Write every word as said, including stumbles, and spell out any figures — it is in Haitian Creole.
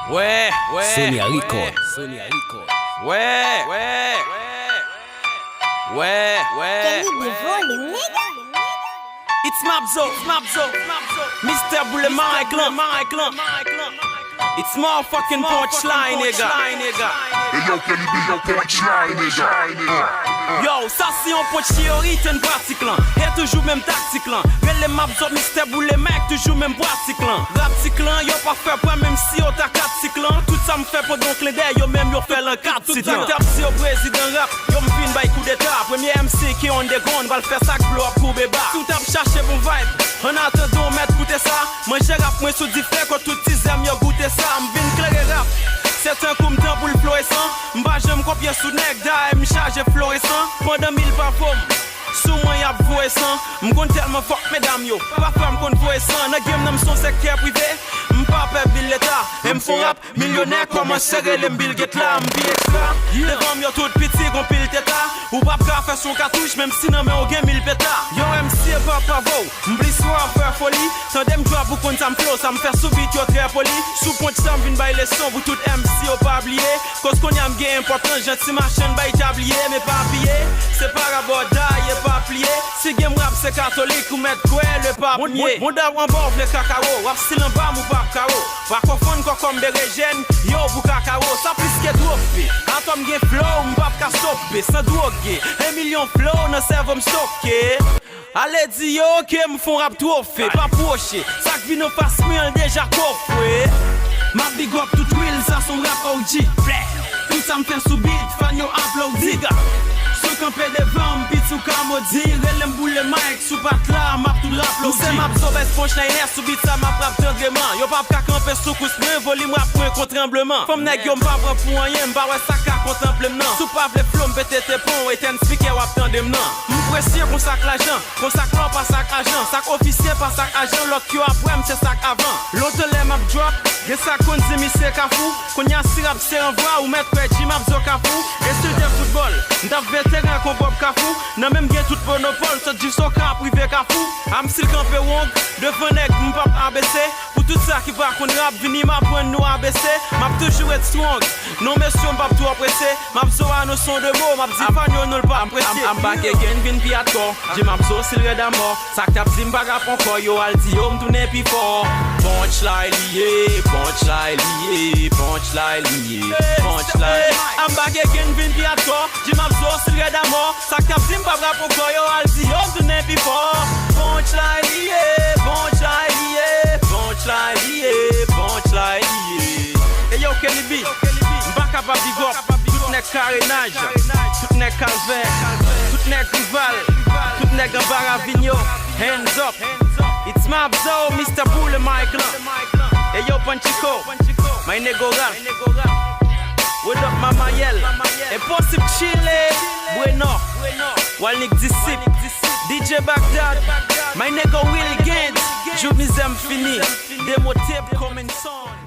Wè, wè, Sonia Record. Sonia Record. Wè, wè, wè, wè, wè. Kenny Bivol, nigga. It's Mapzo, it's Mapzo, it's Mapzo. Mister Boule Mike lan, Mike lan. It's motherfucking punchline, nigga. Hey yo, Kenny B, yo, punchline, nigga. Yo, sa se yon punch theory, tann pratik lan. E toujou menm taktik lan. Rele Mapzo, Mister Boule Mike, toujou menm pratik lan. Rap tik lan, yo pa fè pwen, menm si yo ta kat tik lan. Tout sa m fè pandan yon klendèy, yo menm yo fè l an kat. Tout zak t ap di yo prezidan rap, yo m fin bay koudeta. Premye M C ki on the ground, pral fè sa k blow up koube ba. Si w t ap chache bon vibe, an atandan w mèt koute sa. Manje rap mwen sou dife, kot tout ti zèm yo goute sa. M vin klere rap, se tankou m tan pou l floresan. M pa janm kopye sou nèg, dayè m chaje floresan. Pandan mil pa vo m, sou mwen y ap voye san. M konn tèlman fòk medam yo, pafwa m konn voye san. Nan game nan m se yon sektè prive, m pa pè bil leta. E m fon rap, milyonè kòmanse rele m Bill Gates la. M pi ekstra, devan m yo tout piti gon pil teta. Ou p ap ka fè son katouch, menm si nan men w gen mil peta. Yo M C e pa pavo, m plis wè w ap fè foli. Tande m drop ou konn sa m flow, sa m fè sou beat yo trè poli. Sou punch sa m vin bay leson pou tout M C yo pa bliye. Koz kounye a m gen enpòtans, jan ti machann bay tabliye, men pa bliye, se parabòday e pa pliye. Si game rap se katolik, ou mèt kwè le pap nye. Moun dab anba w vle kakawo, w ap stil anba m ou p ap kawo. Pa konfonn kòkò m berejèn, yo pou kakawo. Sa plis ke twofe, atò m gen flow, m p ap ka stope. San dwoge, en milyon flow nan sèvo m stoke. Ale di yo ke m fon rap twofe, pa pwoche. Sa k vin anfas mwen an deja kofre. M ap big up tout real, sa son rap O G. Tout sa m fè sou beat, fan yo aplodi. Si w kanpe devan m, piti w ka modi. Rele m Boule Mike, sou pat la, m ap tout rap lodi. M se Mapzo best punchline sou beat sa, m ap rap tandreman. Yo p ap ka kanpe sou kous mwen, volim rap mwen kon tranbleman. Fanm nèg yo m pa pran pou anyen, m pa wè sa ka kontanple m nan. Si w pa vle flow, m pete te pon, etèn spikè w ap tande m nan. M presye konsa k lajan, konsa k lò pa sa k ajan, sa k ofisye pa sa k ajan, lòt yo ap wè m se sa k avan. Lontan lè m ap drop, gen sa k konn di misye kafou. Kounye a si rap se anvwa, ou mèt kwè G Mapzo kafou. Ensilte foutbòl, m t ap veye teren ak yon pwòp kafou. Nan men m gen tout monopòl, sot jisoka ap rive kafou. A m stil kanpe wong, devan nèg m p ap abese. Pou tout sa ki pa konn rap, vini m aprann nou abese. M ap toujou ret strong. Non mesye, m p ap twò prese. Mapzo anonse yon de mo, m ap di fan yo nou l p ap presye. I'm, I'm, I'm back again, vin pi hardcore. Di Mapzo si l rèd amò. Sa k t ap di m pa rap ankò, yo al di yo m tounen pi fò. Punchline li ye, punchline li ye, punchline li ye, punchline. I'm back again, vin pi hardcore. Di Mapzo si l rèd amò. Sa k t ap di m p ap rap ankò, yo al di yo m tounen pi fò. Punchline li ye, punchline li ye, punchline li ye, punchline li ye. E yo, Kenny B, m pa kapab big up tout nèg Karenaj, tout nèg Kalvè, tout nèg Rival, tout nèg anba ravin yo. Hands up. It's Mapzo, Mister Boule Mike lan. E yo, Panchiko, my nigga Ralph. What up, Mamayèl? Impossible Chile, Bueno, Walnick Disip, D J Bagdad, my nigga Willy Gaines. Jouk mizè m fini. Demo tape coming soon.